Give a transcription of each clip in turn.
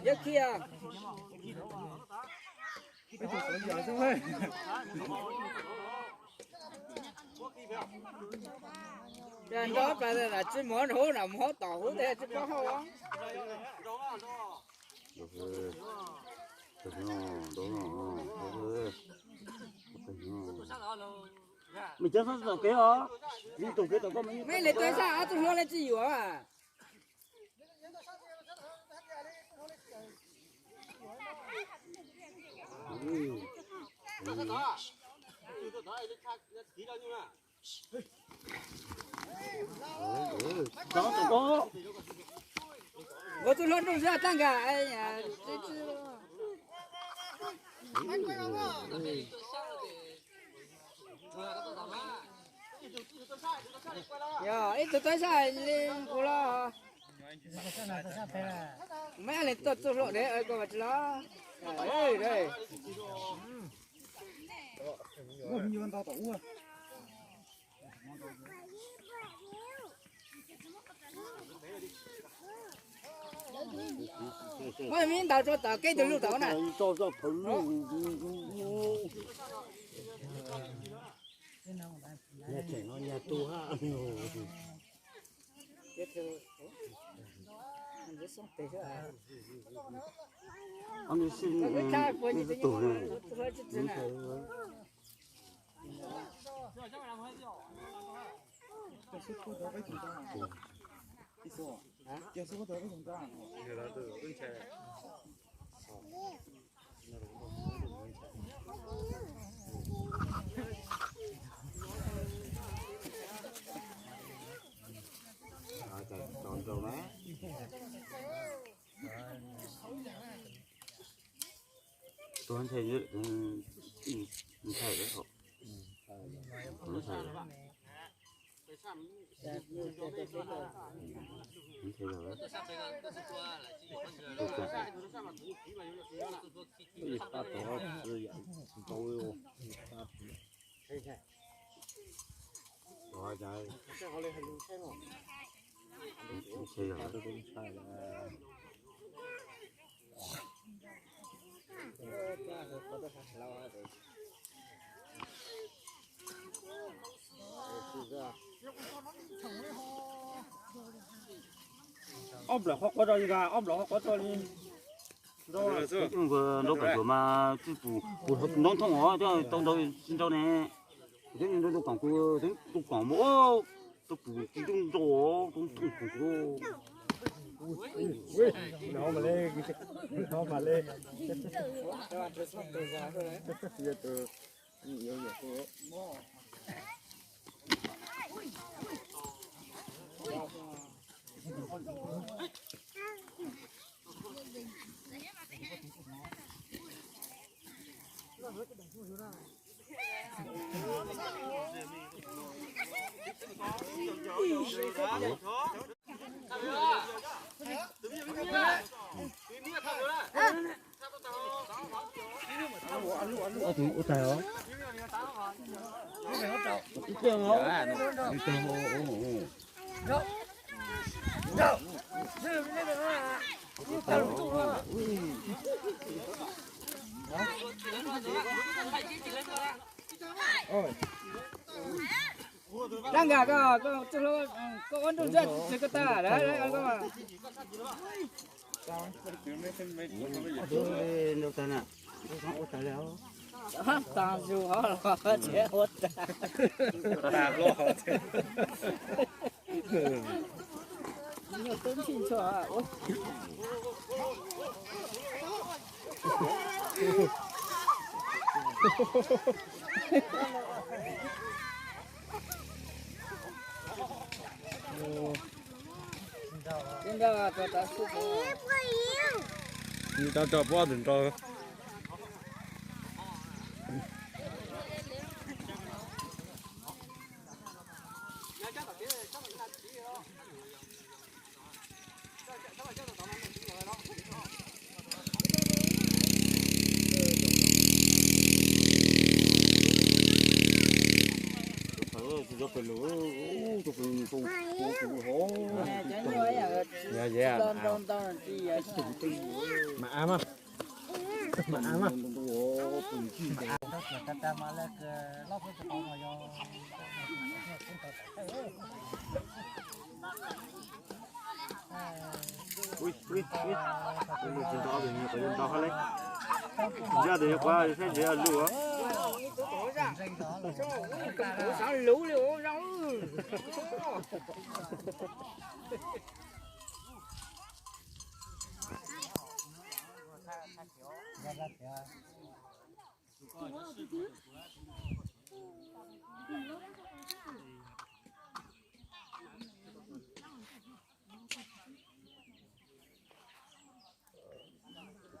Yawg Khias. Nrog pas tsis mus hauv na, mus hauv tom hauv tes tsis paub hauj. Mej cov sab tom kev os, mej tom kev tom koj mej. Mej li tuaj sab ob tug hluas li tsis yuav. Ua tug hluas nroog zaj tag nka. Yog ib tug tuaj sab li kuv los. Mej li tuaj txuj hlua dev koj mas tsis los. Muab me ntaus rau tom keb tug luj tod na. Tuaj ntshai, ntshai lawm. Ob nplam qhov quav rau li, ob nplam qhov quav rau li. Nraub qaum cuam mas tsis pum kuv ntaub nthooj os, tau ntau tsis nrau ne. Kuv twb nrau tus koom, kuv twb tus koom mus, tus pum tsis tub nrau, tus nthooj pum kuv. Ua tus ua tag os. Ib pliag os. Dab nkag koj, koj ua nroog zaj tsis koj tag. Ua tag na, ua tag li. Tag zus hov los tsev ua tag. Nyuag tub ntxhij ntxhua. Nrau rau puab tus nrau. Mas av mas, mas av mas. Tsis nto, tsis nto, qhov yuav nto hab le. Ntsia tus nyuag quav saib ntsia lug.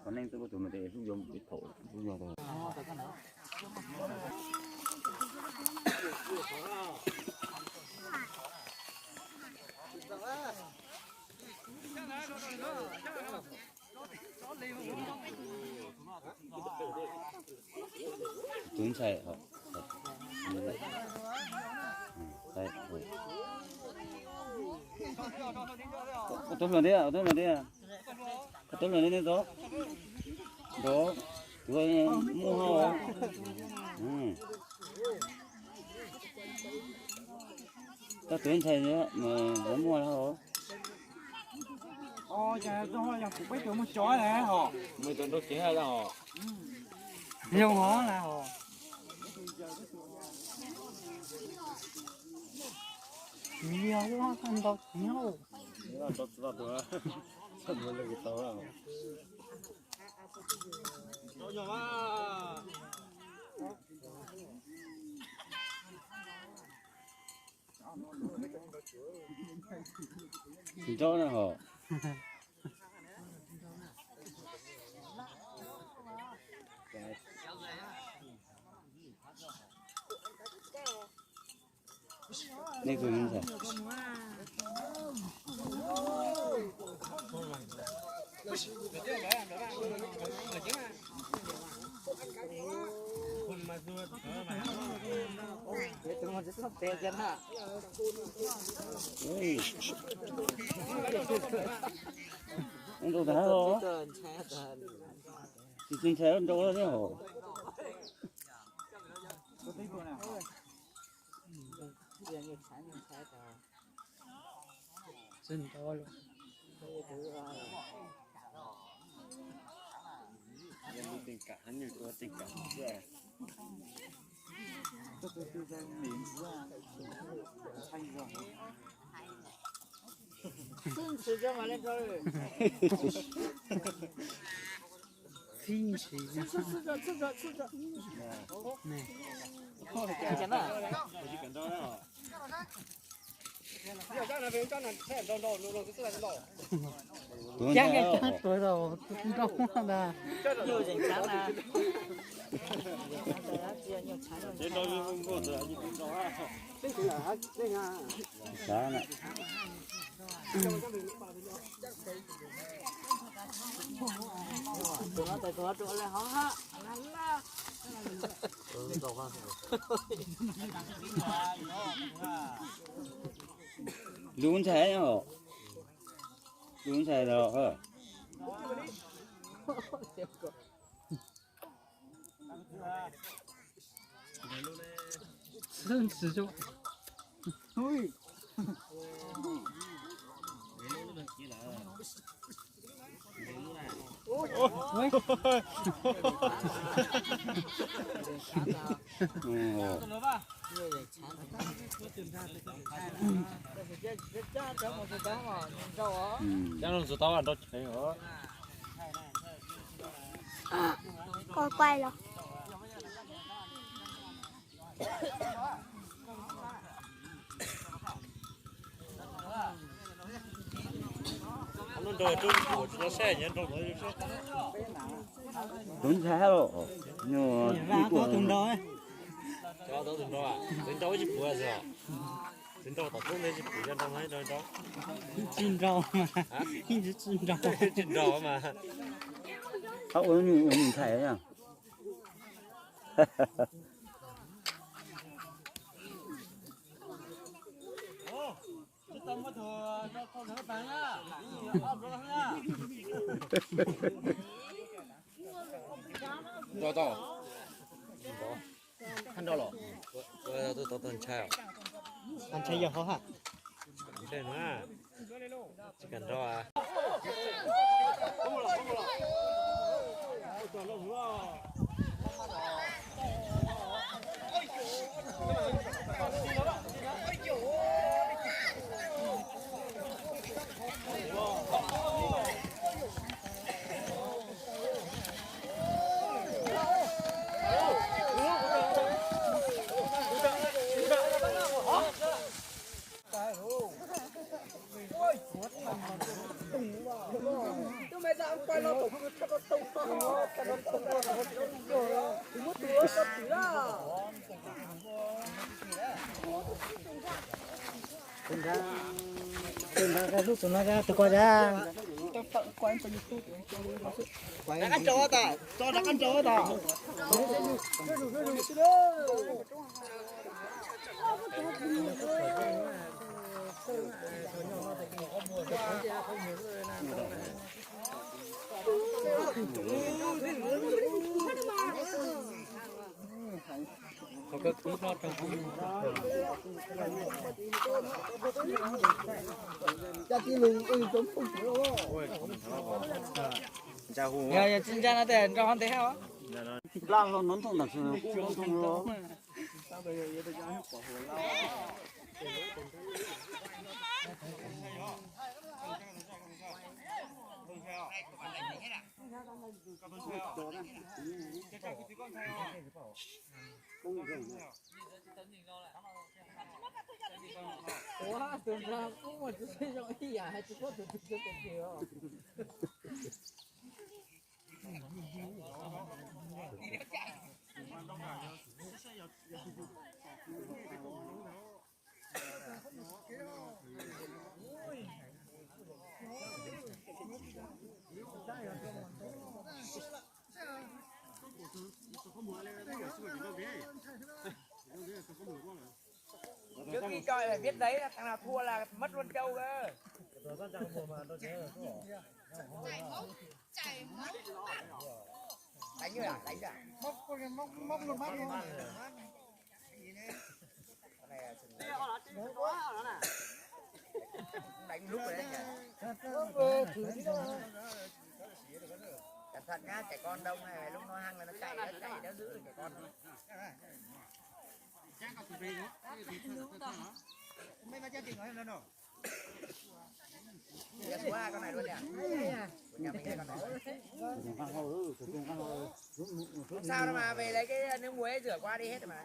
Qhov neej tuaj tus no ces hlub yuav mus pem thaum hlub yog. Tus ntxhais, koj tuaj hluas thiab, koj tuaj hluas thiab, koj tuaj hluas thiab nej tod, nrov, tus muaj hauj. Koj tus ntxhais mas muaj hauj. Yog hov las hos. Yog ua ntau nyob. Tsis nrauj na hos. Nej tus ntxhais. Ntau tas, tsis tsis ntshai nrau thiab hos. Tuav ntag. Xav na. Lub ntxhais os, lub ntxhais los. Koj quay los. Tus ntxhais los, nyuag ib puas. Tus nrau, tus nrau ib tsis puas xwb. Tus nrau tom tub ntawd tsis pum, yog nrau no nrau nrau. Tsis nrau mas, ib tsis nrau mas. Qab ua nyuj ua nyuj ntxhais na. Nrau tau. Qhov nrau los. Ntshai yog hov ha. Ntshai na. Tsis kam nrau. Rov qab nrau tas, rov qab nrau tas. Yog tsis ntshai no ces nrau ntev os. Ua, tus nrog kuj muaj tsis zoo ib yam, tsis paub tus twg tus twg os. Trước khi cho phải viết giấy, thằng nào thua là mất luôn châu cơ. Đánh rồi à, đánh rồi à? Móc, móc, móc luôn, móc luôn. Con này là sừng. Đánh lúc rồi đấy nhỉ? Cẩn thận nhá, trẻ con đông này, lúc nó hăng là nó chạy, nó chạy, nó giữ được trẻ con. Không sao đâu mà, về lấy cái nước muối rửa qua đi hết mà.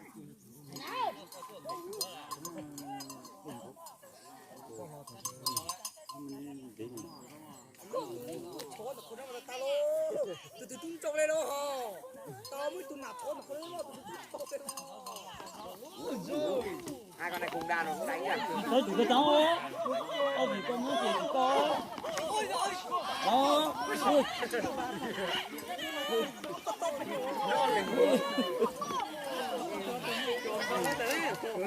Tus twg tub ntsoog li no ho. Tau muaj ib tug nam phov mas kho li no, tus twg tub ntsoog li no. Hai con này cùng đàn rồi cũng đánh nhỉ? Tới tụi cái cháu á. Ơ, thì con nói chuyện của con á. Đó. Ui.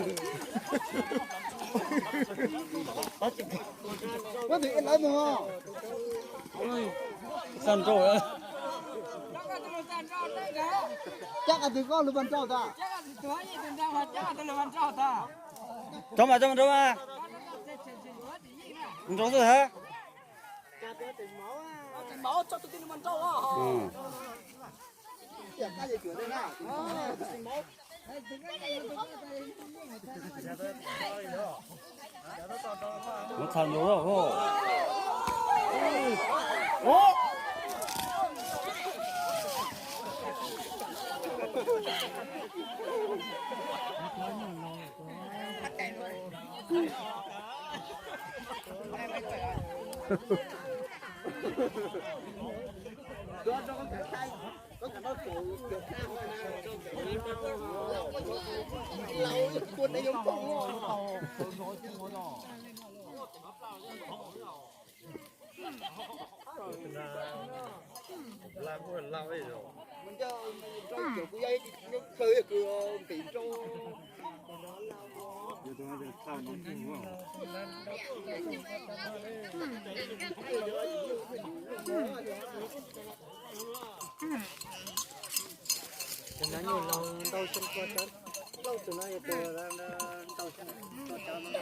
Có chuyện. Ua, twb ib lawv mus. Ui, xa nrau. Cab qas twg koj lub pas nrauj tas? Rov mas, rov mas, rov mas. Nrau xwb hab. Muab txhaj nrau lawm. Mus ncaj rau cov kuv yaj ib tug khaws kws ntim rau. Cov no nyuj laug ntau xyoo tso cov, plaub tug no yog tus ntau xyoo tso cov no.